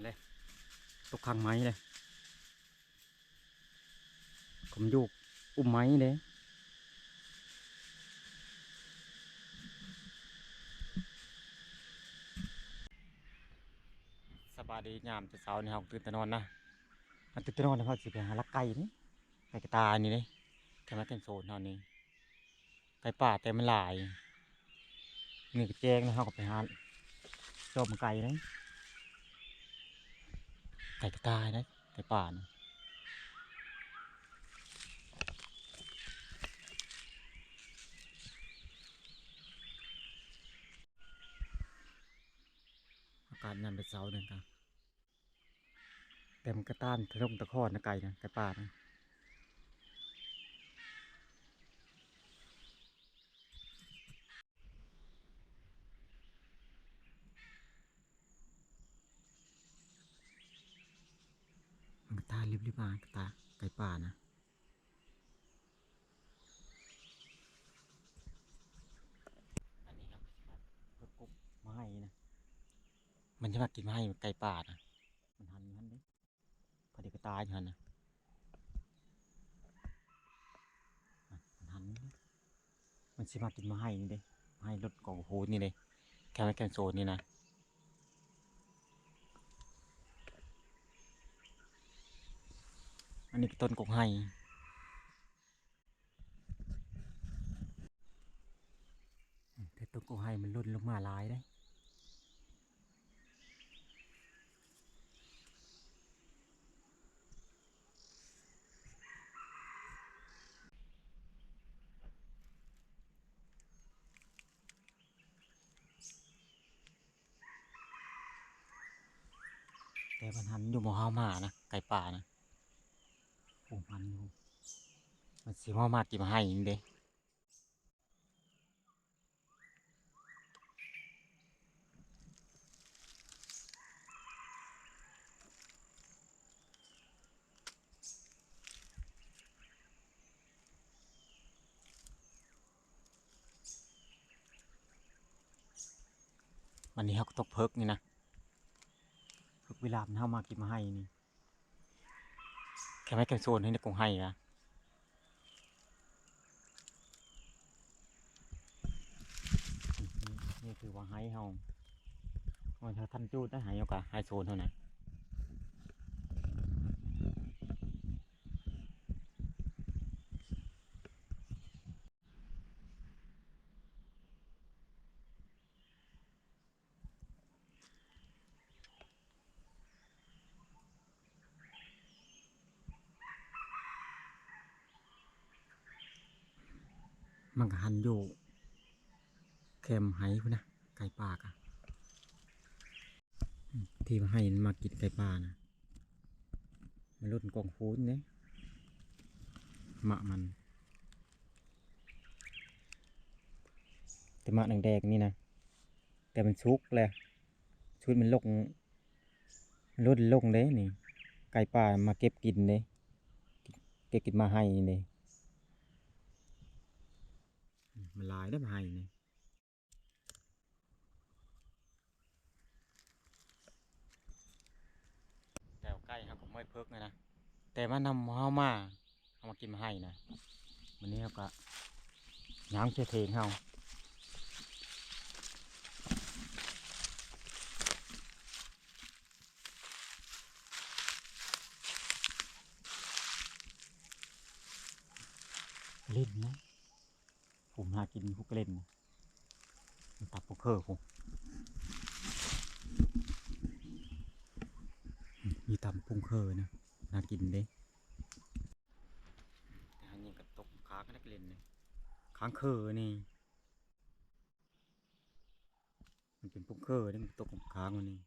ເດ້ ຕົກຂ້າງໄມ້ເດ້ ຄວາມຢູ່ ອຸ້ມໄມ້ເດ້. ສະບາຍດີ ຍາມເຊົ້າໆນີ້ ເຮົາຕື່ນແຕ່ນອນນະ ມາຕື່ນແຕ່ນອນ ເຮົາຊິໄປຫາລັກໄກ່ນີ້ ໄກ່ກະຕ່າຍນີ້ເດ້ ແຄມໄມ້ແຄມໂຊນເຮົານີ້. ໄກ່ປ່າແຕ່ມັນຫຼາຍ ນີ້ກໍແຈ້ງແລ້ວ ເຮົາກໍໄປຫາຊອກເບິ່ງໄກ່ເດ້ ໄກ່ກະຕ່າຍເດ້ ໄກ່ປ່ານະ. ອາກາດຍາມເຊົ້ານີ້ກະ ແຕ່ມັນກະຕ່າຍທະນົງຕະຄອນນະ ໄກ່ນະ ໄກ່ປ່ານະ. ມັນກະຕ່າຍລິບໆມາ ກະຕ່າຍ ໄກ່ປ່ານະ. ອັນນີ້ເຮົາກໍຊິມາເບິ່ງກົກມາໃຫ້ນະ ມັນຈະມາກິນມາໃຫ້ໄກ່ປ່ານະ ມັນຫັນຢູ່ຫັ້ນເດ້ ພໍດີກະຕ່າຍຢູ່ຫັ້ນນະ ມັນຫັນ ມັນຊິມາກິນມາໃຫ້ນີ້ເດ້ ມາໃຫ້ລົດກອງໂຫດນີ້ເດ້ ແຄມໄມ້ແຄມໂຊນນີ້ນະ. ອັນນີ້ກໍຕົ້ນກົກໄຮ ແຕ່ຕົ້ນກົກໄຮມັນຫຼົ່ນລົງມາຫຼາຍເດ້. ແຕ່ມັນຫັນຢູ່ໝ່ອງເຮົາມານະ ໄກ່ປ່ານະ ໂອ້ ມັນຢູ່ ມັນຊິມາ ມາກິນມາໃຫ້ນີ້ເດ້. ວັນນີ້ເຮົາກໍຕົກເພິກນີ້ນະ ເພິກວິລາມເຮົາມາກິນມາໃຫ້ນີ້. ແຄມໄມ້ແຄມໂຊນໃຫ້ໃນກົງໄຮນະ ນີ້ຄືວ່າໄຮເຮົາ ເຮົາທັນຈູດໄດ້ ໄຮເຮົາກະໄຮໂຊນເຮົານະ. ມັນກະຫັນຢູ່ແຄມໄຮພຸ້ນນະ ໄກ່ປ່າກະ ທີ່ວ່າໃຫ້ມັນມາກິນໄກ່ປ່ານະ ມັນຫຼົ່ນກອງໂຫດເດ້ ໝາກມັນ ແຕ່ໝາກແດງໆນີ້ນະ ແຕ່ມັນສຸກແລ້ວ ຊຸດມັນລົງ ຫຼຸດລົງເດ້ນີ້ ໄກ່ປ່າມາເກັບກິນເດ້ ເກັບກິນມາໄຮ່ນີ້ເດ້ ມັນຫຼາຍເດ້ມາໄຮ່ນີ້. ແຕ່ໄກ່ເຮົາກໍເມື່ອຍເພິກແລ້ວນະ ແຕ່ມານຳເຮົາມາ ເຮົາມາກິນມາໄຮ່ນະ ມື້ນີ້ເຮົາກໍຍ່າງເສຍເທງເຮົາ ຫຼິ້ນນະ ຜູ້ຫາກິນຜູ້ກໍຫຼິ້ນນະ ຕຳປຸ້ງເຄີພຸ້ນ ມີຕຳປຸ້ງເຄີນະ ໜ້າກິນເດ້ ແຕ່ຫາຍິງກັນຕົກຄ້າງກັນນັກຫຼິ້ນນີ້ ຄ້າງເຄີນີ້ ມັນເປັນປຸ້ງເຄີເດ້ ມັນຕົກຄ້າງອັນນີ້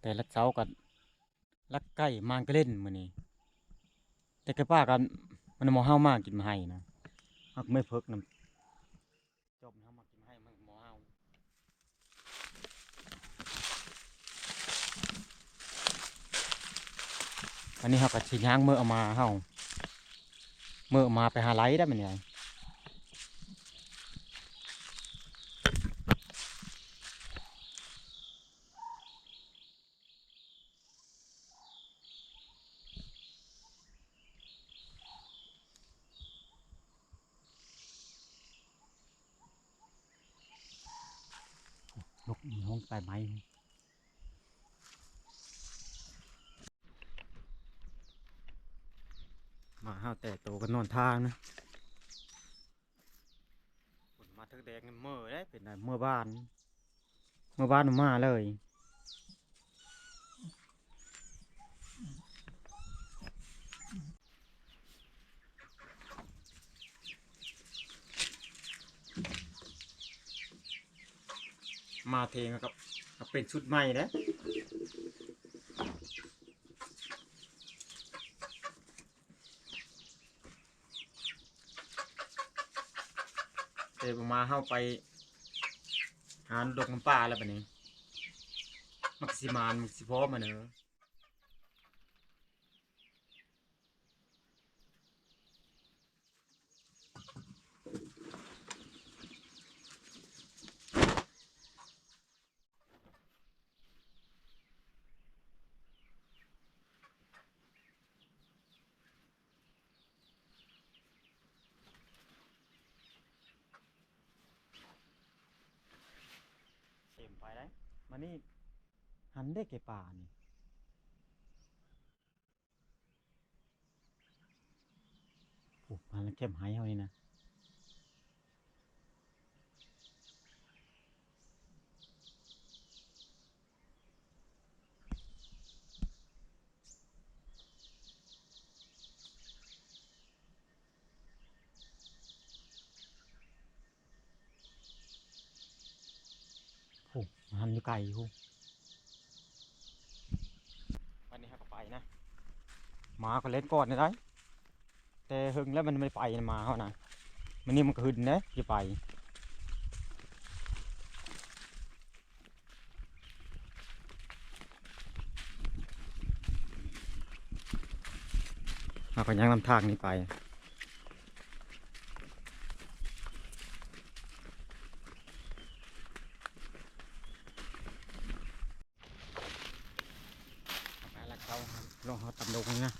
ແຕ່ລະເຊົ້າກໍລັກໄກ່ມານກໍຫຼິ້ນມື້ນີ້ ແຕ່ໄກ່ປ່າກໍມັນມາເຮົາມາກິນມາໄຮ່ນະ ເຮົາກໍເມື່ອຍເພິກນຳ ຈອບເຮົາມາກິນມາໄຮ່ ມັນມາເຮົາ ອັນນີ້ເຮົາກໍຊິຍ່າງເມືອເອົາມາເຮົາ ເມືອເອົາມາໄປຫາໄລ່ໄດ້ບັດນີ້ ໄປ ໄປ ນົກມັນຮ້ອງຕາຍໄໝ. ໝາເຫົ່າແຕ່ໂຕກໍນອນທາງນະ. ຝົນມາເຖິກແດດນີ້ເມີ້ເດ້ ເປັນໄດ ເມືອບ້ານ ເມືອບ້ານມາເລີຍ. ມາເທງກັບ ກັບເປັນຊຸດໃໝ່ເດ້. ເອີ ບໍ່ມາເຮົາໄປຫາດົງນຳປ່າແລ້ວບັດນີ້ ມັກຊິມານ ມັກຊິພໍມາເນີ. ເຕັມໄປໄດ໋ ມານີ້ ຫັ້ນເດ້ແກ່ປ່ານີ້. ໂອ້ ມາແລ້ວ ແຄມໄຮ່ເຮົານີ້ນະ. ໂອ້ ຫັ້ນຢູ່ໄກພຸ້ນ. ບັດນີ້ເຮົາກໍໄປນະ ໝາກໍເຫຼັ້ນກ່ອນໄດ້ ແຕ່ເຫິງແລ້ວມັນບໍ່ໄດ້ໄປນະ ໝາເຮົານະ. ມື້ນີ້ມັນກໍຫຶດເດ້ ຈະໄປ. ເຮົາກໍຍ່າງນຳທາງນີ້ໄປ. ໄປລະເຈົ້າ ລອງເຮົາຕຳດົງນະ.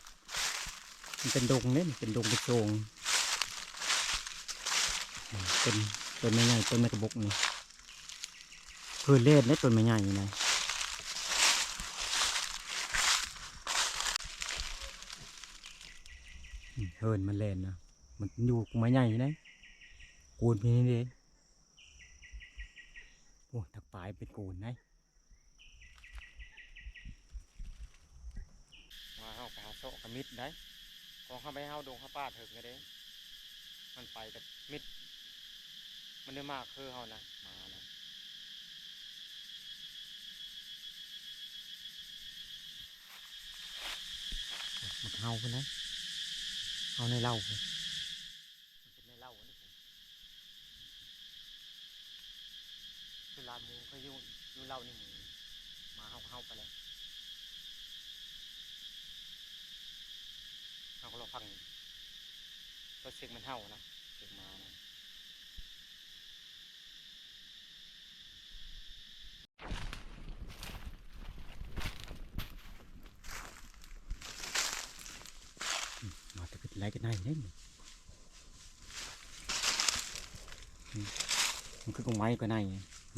ມັນເປັນດົງເດ້ ມັນເປັນດົງເປັນໂຊງ. ອືມ ເປັນຕົ້ນໄມ້ໃຫຍ່ ຕົ້ນໄມ້ກະບົກນີ້ ເຮີນແລ່ນເດ້ ຕົ້ນໄມ້ໃຫຍ່ນີ້ນະ. ອືມ ເຮີນມັນແລ່ນນະ ມັນຢູ່ໄມ້ໃຫຍ່ນີ້ນະ ໂກນເປັນນີ້ເດ້. ໂອ້ ທັກປາຍເປັນໂກນໄດ໋. ມາເຮົາໄປຫາເຊາະກະມິດໄດ໋ ຂອງເຮົາໄປເຮົາດົງເຮົາປ່າເຖິງກະເດ້ ມັນໄປກະມິດ ມັນໄດ້ມາຄືເຮົານະ ມານະ. ໝາກເຫົ່າພຸ້ນນະ ເຫົ່າໃນເລົ້າພຸ້ນ. ມັນເປັນແມ່ເລົ້າອັນນີ້ ຄືລານໝູເຄີຍຢູ່ ຢູ່ເລົ້ານີ້ໝູ ມາເຮົາ ເຮົາໄປແລ້ວ ເຮົາກໍລອງຟັງ ກໍສຽງມັນເຫົ່ານະ ສຽງໝານະ. ອືມ ມາແຕ່ກະໄລກະໄນເດ້ນີ້. ອືມ ມັນຄືກົງໄມ້ກະໄນ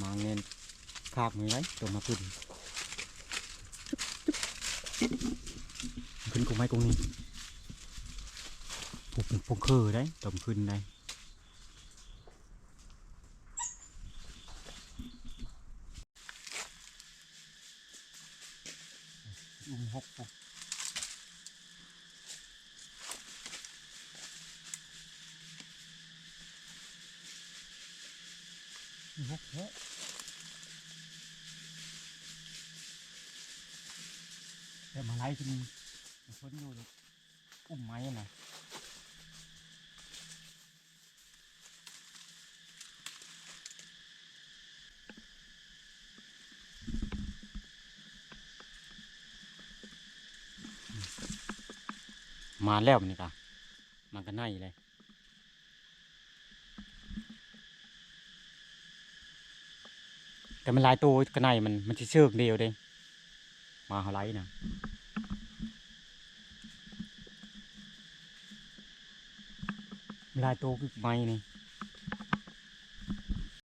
ມາແມ່ນຄາບມືໄວ້ຕົວມາຂຶ້ນ ຂຶ້ນກົງໄມ້ກົງນີ້. ໂອ້ ເປັນປົງເຄີໄດ໋ ຕົວມາຂຶ້ນໄດ໋. ອຸ້ມຫົກ ຫົກແທ້ ແຕ່ມາໄລ່ເພິ່ນ ເພິ່ນຢູ່ ອຸ້ມໄມ້ນະ. ມາແລ້ວ ນີ້ກະ ມັນກະໄນເລີຍ ແຕ່ມັນຫຼາຍໂຕ ກະໄນມັນ ມັນຊິເຊີກດຽວເດ້. ມາເຮົາໄລ່ນະ ຫຼາຍໂຕຄືໄມ້ນີ້.